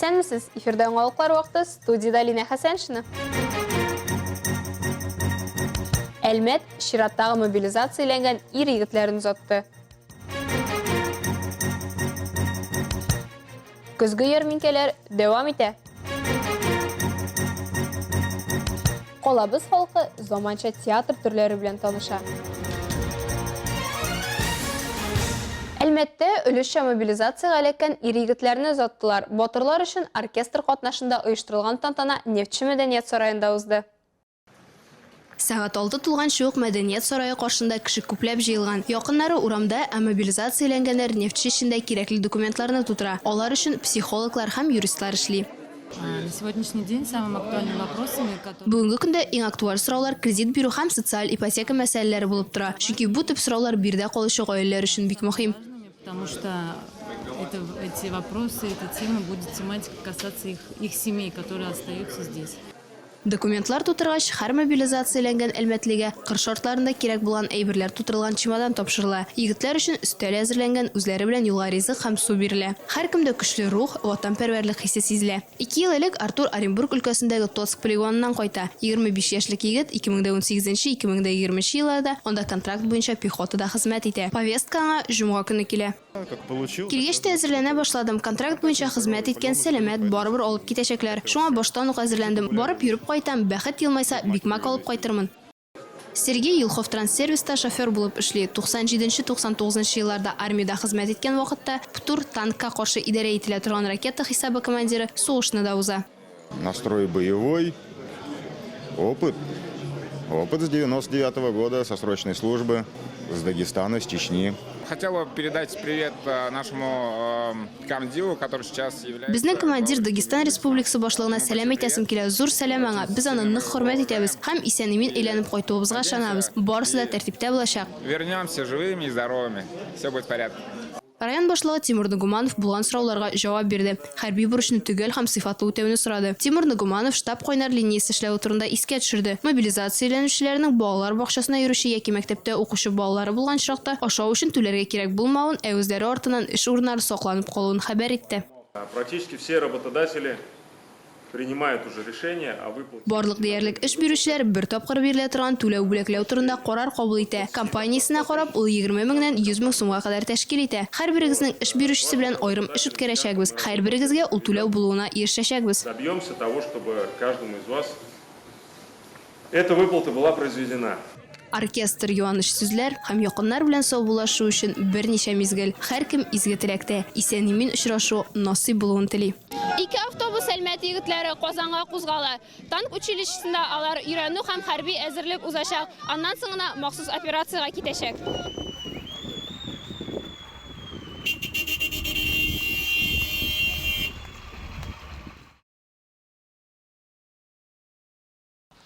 Исәнмесез, эфирда яңалыклар вакыты, студиядә Линә Хәсәншина. Әлмәт чираттагы мобилизацияләнгән ир-егетләрен озатты. Көзге ярминкәләр дәвам итә. Калабыз халкы заманча театр төрләре белән таныша. Әлмәттә өлешчә мобилизациягә эләккән ир-егетләрне озаттылар. Батырлар өчен оркестр катнашында оештырылган тантана Нефтьче мәдәният сараенда узды. Сәгать алты тулганчы ук Мәдәният сарае каршында кеше күпләп җыелган. Якыннары урамда, ә мобилизацияләнгәннәр нефтьче эчендә кирәкле документларны тутыра. Алар өчен психологлар һәм юристлар эшли. На сегодняшний день самыми актуальными вопросами, которые. Бүгенге көндә иң актуаль сораулар кредит бирү һәм социаль ипотека мәсьәләләре булып тора. Чөнки бу төп сораулар биредә калучы гаиләләр өчен бик мөһим. Потому что это, эти вопросы, эта тема будет тематика касаться их, их семей, которые остаются здесь. Документлар тутыргач, һәр мобилизацияләнгән әлмәтлегә кыр шартларында кирәк булган әйберләр тутырылган чемодан тапшырыла. Егетләр өчен өстәл әзерләнгән, үзләре белән юлга ризык һәм су бирелә. Һәркемдә көчле рух, ватанпәрвәрлек хисе сизелә. Ике ел элек Артур Оренбург өлкәсендәге Тоцк полигоныннан кайта. 25 яшьлек егет 2018 2020 нче елларда анда контракт буенча пехотада хезмәт итә. Повестка аңа җомга көнне килә. Килгәч тә әзерләнә башладым. Контракт буенча хезмәт иткән, сәламәт, барыбер алып китәчәкләр. Шуңа баштан ук әзерләндем. Барып йөреп кайтам, бәхет елмайса, бикмак алып кайтырмын. Сергей Елховтранссервиста шофер булып эшли. 97 нче, 99 нчы елларда армиядә хезмәт иткән вакытта ПТУР, танкка каршы идарә ителә торган ракета хисабы командиры, сугышны да уза. Настрой боевой, опыт. Опыт с 99 -го года, со срочной службы, с Дагестана, с Чечни. Хотел бы передать привет э, нашему э, комдиву, который сейчас является... Безнең командир Дагестан Республикасы башлыгына сәлам әйтәсем килә. Зур сәлам аңа. Без аны нык хөрмәт итәбез һәм исән-имин әйләнеп кайтуыбызга ышанабыз. Барысы да тәртиптә булачак. Вернемся живыми и здоровыми. Все будет в порядке. Район башлыгы Тимур Нагуманов булган сорауларга җавап бирде, хәрби бурычны төгәл һәм сыйфатлы үтәүне сорады. Тимур Нагуманов штаб кайнар линиясе эшләве турында искә төшерде. Мобилизацияләнүчеләрнең балалар бакчасына йөрүче яки мәктәптә укучы балалары булган очракта ашау өчен түләргә кирәк булмавын, ә үзләре артыннан эш урыннары сакланып калуын хәбәр итте. Практически все работодатели Принимают уже решение о выплате. Барлык диярлек эш бирүчеләр бер тапкыр бирелә торган түләү-бүләкләү турында карар кабул итә. Компаниясенә карап, ул 20 меңнән 100 мең сумга кадәр тәшкил итә. Һәрберегезнең эш бирүчесе белән аерым эш үткәрәчәкбез, һәрберегезгә ул түләү булуына ирешәчәкбез. Добьемся того, чтобы каждому из вас эта выплата была произведена. Оркестр, юаныч сүзләр һәм якыннар белән саубуллашу өчен берничә мизгел. Һәркем изге теләктә, исән-имин очрашу насыйп булуын тели. Ике автобус Әлмәт егетләре Казанга кузгала. Танк училищесында алар өйрәнү һәм хәрби әзерлек узачак, аннан соң гына махсус операциягә китәчәк.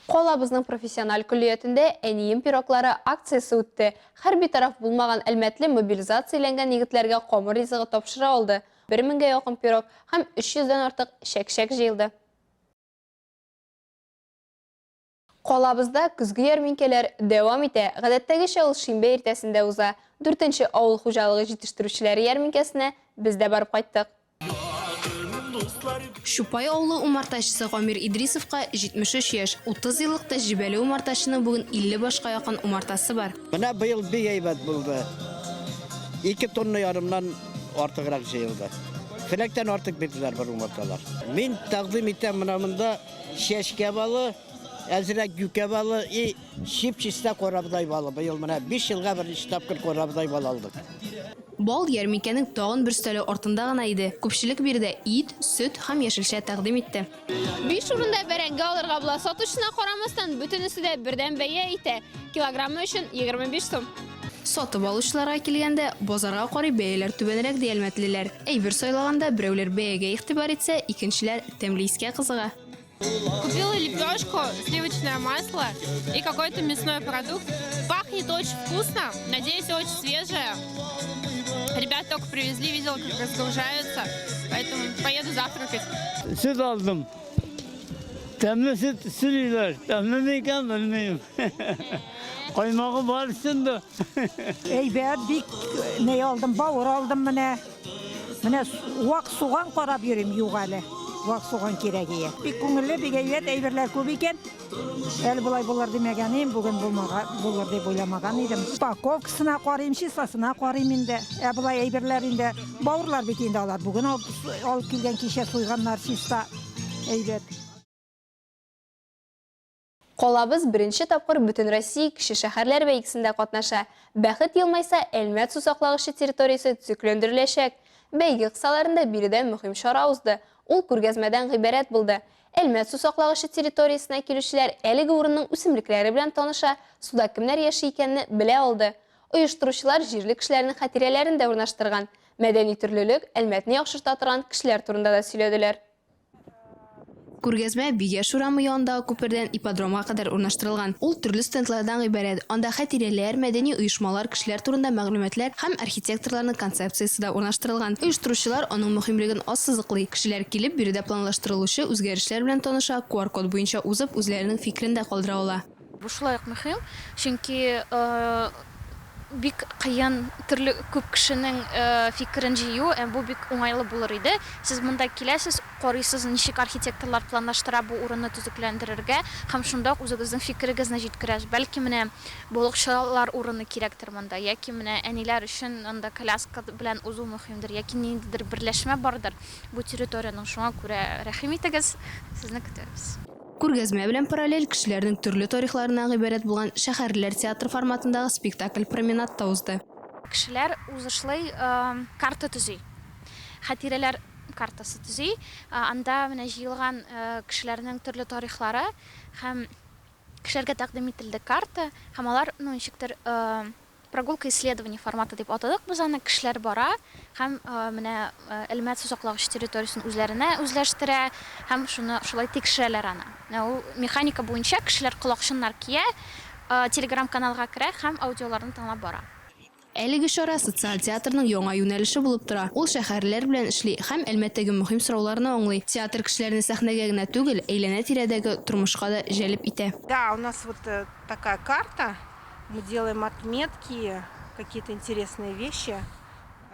Калабызның профессиональ көллиятендә Әнием пироглары акциясе үтте. Һәр битараф булмаган әлмәтле мобилизацияләнгән егетләргә камыр ризыгы тапшыра алды. Бер меңгә якын пирог һәм 300 дән артык чәк-чәк җыелды. Калабызда көзге ярминкәләр дәвам итә. Гадәттәгечә ул шимбә иртәсендә уза. Дүртенче авыл хуҗалыгы җитештерүчеләре ярминкәсенә без дә барып кайттык. Чупай авылы умартачысы Гамир Идрисовка 73 яшь. 30 еллык тәҗрибәле умартачының бүген 50 башка якын умартасы бар. Менә быел бик әйбәт булды. Ике тонна ярымнан артыграк җыелды. Теләктән артык бирделәр бер умарталар. Мин тәкъдим итәм менә монда чәчкә балы, әзрәк юкә балы и Чип-чиста карабодай балы. Быел менә биш елга беренче тапкыр карабодай балы алдык. Бал ярминкәнең тагын бер өстәле артында гына иде. Күпчелек биредә ит, сөт һәм яшелчә тәкъдим итте. Биш урында бәрәңге алырга була. Сатучысына карамастан, бөтенесе дә бердәм бәя әйтә, килограммы өчен 25 сум. Сатып алучыларга килгәндә, базарга карый бәяләр түбәнрәк, ди әлмәтлеләр. Әйбер сайлаганда берәүләр бәягә игътибар итсә, икенчеләр тәмле искә кызыга. Купила лепешку, сливочное масло и какой-то мясной продукт. Пахнет очень вкусно, надеюсь, очень свежее. Ребят только привезли, видела, как разгружаются, поэтому поеду завтракать. Сөт алдым. Тәмле сөт сөйлиләр. Тәмле микән, белмим. Каймагы бар өстендә. Әйбәт, бик ни алдым, бавыр алдым менә. Менә вак суган карап йөрим, юк әле. Вак суган кирәк ие. Бик күңелле, бик әйбәт, әйберләр күп икән. Әле болай булыр димәгән идем, бүген булмага, булыр дип уйламаган идем. Упаковкасына карыйм, числосына карыйм инде. Ә болай әйберләр инде, бавырлар бит инде алар бүген алып, алып килгән, кичә суйганнар, чиста, әйбәт. Калабыз беренче тапкыр Бөтенроссия кече шәһәрләр бәйгесендә катнаша. Бәхет елмайса, Әлмәт сусаклагычы территориясе төзекләндереләчәк. Бәйге кысаларында биредә мөһим чара узды. Ул күргәзмәдән гыйбарәт булды. Әлмәт сусаклагычы территориясенә килүчеләр әлеге урынның үсемлекләре белән таныша, суда кемнәр яши икәнне белә алды. Оештыручылар җирле кешеләрнең хатирәләрен дә урнаштырган. Мәдәни төрлелек, Әлмәтне яхшырта торган кешеләр турында да сөйләделәр. Күргәзмә Бигәш урамы янындагы күпердән ипподромга кадәр урнаштырылган. Ул төрле стендлардан гыйбарәт. Анда хатирәләр, мәдәни оешмалар, кешеләр турында мәгълүматлар һәм архитекторларның концепциясе дә урнаштырылган. Оештыручылар аның мөһимлеген ассызыклый. Кешеләр килеп, биредә планлаштырылучы үзгәрешләр белән таныша, QR-код буенча узып, үзләренең фикерен дә калдыра ала. Бу шулай ук мөһим, чөнки бик кыен төрле күп кешенең фикерен җыю, ә бу бик уңайлы булыр иде. Сез монда киләсез, карыйсыз, ничек архитекторлар планлаштыра бу урынны төзекләндерергә һәм шунда ук үзегезнең фикерегезне җиткерәсез. Бәлки менә балыкчылар урыны кирәктер монда, яки менә әниләр өчен анда коляска белән узу мөһимдер, яки ниндидер берләшмә бардыр бу территориянең. Шуңа күрә рәхим итегез, сезне көтәбез. Күргәзмә белән параллель кешеләрнең төрле тарихларыннан гыйбарәт булган Шәһәрлеләр театры форматындагы спектакль-променад та узды. Кешеләр узышлый карта төзи. Хатирәләр картасы төзи. Анда менә җыелган кешеләрнең төрле тарихлары һәм кешеләргә тәкъдим ителде карта һәм алар, ну, ничектер, Прогулка исследований форматы дип атадык без аны. Кешеләр бара һәм менә Әлмәт сусаклагычы территориясен үзләренә үзләштерә һәм шуны шулай тикшерәләр аны. Менә ул механика буенча кешеләр колакчыннар кия, телеграм-каналга керә һәм аудиоларны тыңлап бара. Әлеге чара социаль театрның яңа юнәлеше булып тора. Ул шәһәрлеләр белән эшли һәм Әлмәттәге мөһим сорауларны аңлый. Театр кешеләрне сәхнәгә генә түгел, әйләнә-тирәдәге тормышка да җәлеп итә. Да, у нас вот такая карта. Мы делаем отметки, какие-то интересные вещи.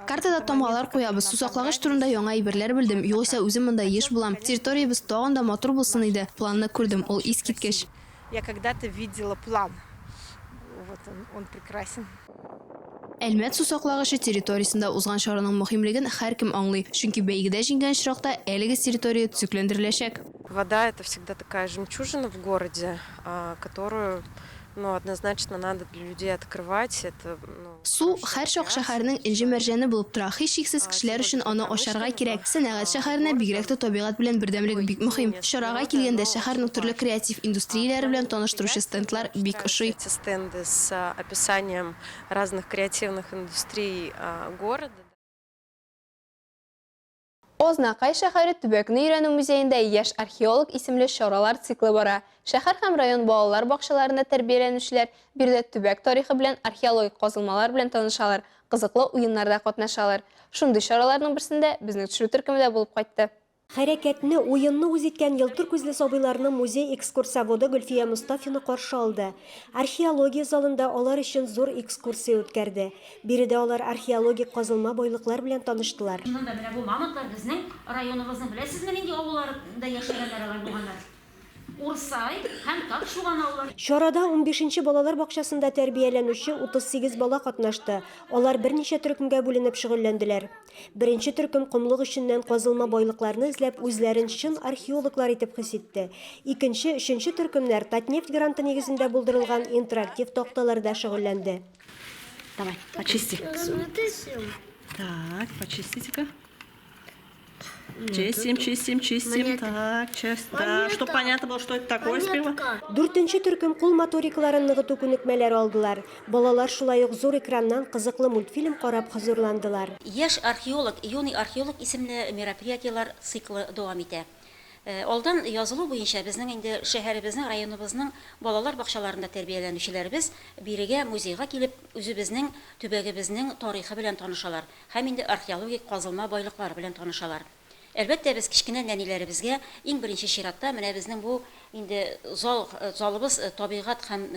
Картада тамгалар куябыз. Сусаклагыч турында яңа әйберләр белдем, югыйсә үзем монда еш булам. Территориябез тагын да матур булсын иде. Планны күрдем, ул искиткеч. Я когда-то видела план. Вот он, он прекрасен. Әлмәт сусаклагычы территориясендә узган чараның мөһимлеген һәркем аңлый, чөнки бәйгедә җиңгән очракта әлеге территория төзекләндереләчәк. Вода это всегда такая жемчужина в городе, которую ну, однозначно надо для людей открывать. Это, ну, Су һәрчак шәһәрнең энҗе-мәрҗәне булып тора. Һичшиксез, кешеләр өчен аны ачарга кирәк. Сәнәгать шәһәренә бигрәк тә табигать белән бердәмлек бик мөһим. Чарага килгәндә, шәһәрнең төрле креатив индустрияләре белән таныштыручы стендлар бик ошый. Эти стенды с описанием разных креативных индустрий города. Азнакай шәһәре төбәкне өйрәнү музеенда Яшь археолог исемле чаралар циклы бара. Шәһәр һәм район балалар бакчаларында тәрбияләнүчеләр биредә төбәк тарихы белән, археологик казылмалар белән танышалар, кызыклы уеннарда катнашалар. Шундый чараларның берсендә безнең төшерү төркеме дә булып кайтты. Хәрәкәтне, уенны үз иткән елтыр күзле сабыйларны музей экскурсоводы Гөлфия Мостафина каршы алды. Археология залында алар өчен зур экскурсия үткәрде. Биредә алар археологик казылма байлыклар белән таныштылар. Чыннан да, менә бу мамонтлар безнең районыбызның, беләсезме, нинди авылларында яшәгәннәр алар булганнар? Урсай һәм Тапшуган авыллары. Чарада унбишенче балалар бакчасында тәрбияләнүче 38 бала катнашты. Алар берничә төркемгә бүленеп шөгыльләнделәр. Беренче төркем комлык эченнән казылма байлыкларны эзләп, үзләрен чын археологлар итеп хис итте. Икенче, өченче төркемнәр Татнефть гранты нигезендә булдырылган интерактив такталарда шөгыльләнде. Давай, почисти. Так, почистите-ка. Чистим, чистим, чистим. Так, чист. Да, чтоб понятно было, что это такое сперва. Дүртенче төркем кул моторикаларын ныгыту күнекмәләре алдылар. Балалар шулай ук зур экраннан кызыклы мультфильм карап хозурландылар. Яшь археолог, Юный археолог исемле мероприятиеләр циклы дәвам итә. Алдан язылу буенча безнең инде шәһәребезнең, районыбызның балалар бакчаларында тәрбияләнүчеләребез бирегә, музейга килеп, үзебезнең төбәгебезнең тарихы белән танышалар һәм инде археологик казылма байлыклары белән танышалар. Әлбәттә, без кечкенә нәниләребезгә иң беренче чиратта менә безнең бу инде зал, залыбыз табигать һәм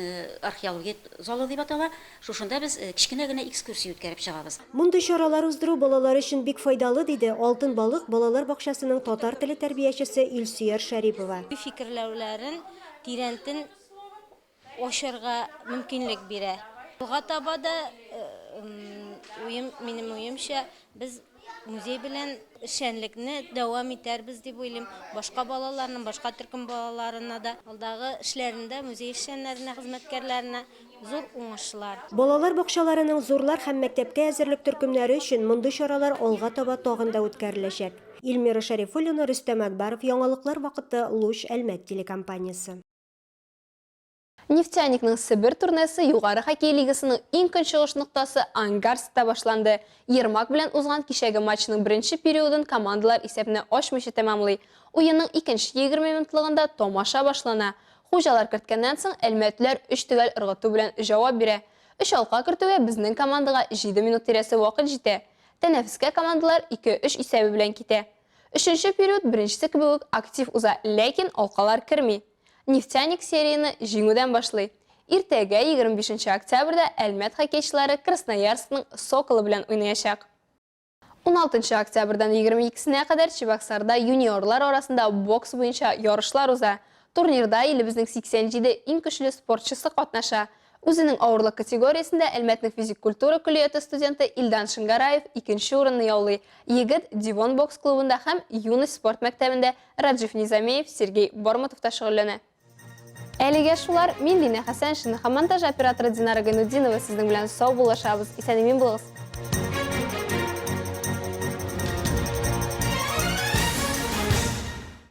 археология залы дип атала, шушында без кечкенә генә экскурсия үткәреп чыгабыз. Мондый чаралар уздыру балалар өчен бик файдалы, диде Алтын балык балалар бакчасының татар теле тәрбиячесе Илсөяр Шәрипова. Фикерләүләрен тирәнтен ачарга мөмкинлек бирә. Алга таба да, уем, минем уемча, без музей белән эшчәнлекне дәвам итәрбез дип уйлыйм. Башка балаларның, башка төркем балаларына да алдагы эшләрендә музей эшчәннәренә, хезмәткәрләренә зур уңышлар. Балалар бакчаларының зурлар һәм мәктәпкә әзерлек төркемнәре өчен мондый чаралар алга таба тагын да үткәреләчәк. Илмира Шәрифуллина, Рөстәм Әкбаров, Яңалыклар вакыты, Луч, Әлмәт телекомпаниясе. Нефтяникның Себер турнесы Югары хоккей лигасының иң көнчыгыш ноктасы Ангарскта башланды. Ермак белән узган кичәге матчның беренче периодын командалар исәпне ачмыйча тәмамлый. Уенның икенче 20 минутлыгында тамаша башлана. Хуҗалар керткәннән соң, әлмәтлеләр өч төгәл ыргыту белән җавап бирә. Өч алка кертүгә безнең командага җиде минут тирәсе вакыт җитә. Тәнәфескә командалар ике-өч исәбе белән китә. Өченче период беренчесе кебек үк актив уза, ләкин алкалар керми. Нефтяник серияне җиңүдән башлый. Иртәгә, 25 нче октябрьдә Әлмәт хоккейчылары Красноярскның Соколы белән уйнаячак. Уналтынчы октябрьдән 22 сенә кадәр Чебоксарда юниорлар арасында бокс буенча ярышлар уза. Турнирда илебезнең 87 иң көчле спортчысы катнаша. Үзенең авырлык категориясендә Әлмәтнең физик культура көллияте студенты Илдан Шингараев икенче урынны яулый. Егет Дивон бокс клубында һәм Юность спорт мәктәбендә Раджив Низамеев, Сергей Бормотовта шөгыльләнә. Әлегә шулар. Мин Динә Хәсәншина һәм монтаж операторы Динара Гайнутдинова сезнең белән саубуллашабыз. Исән-имин булыгыз!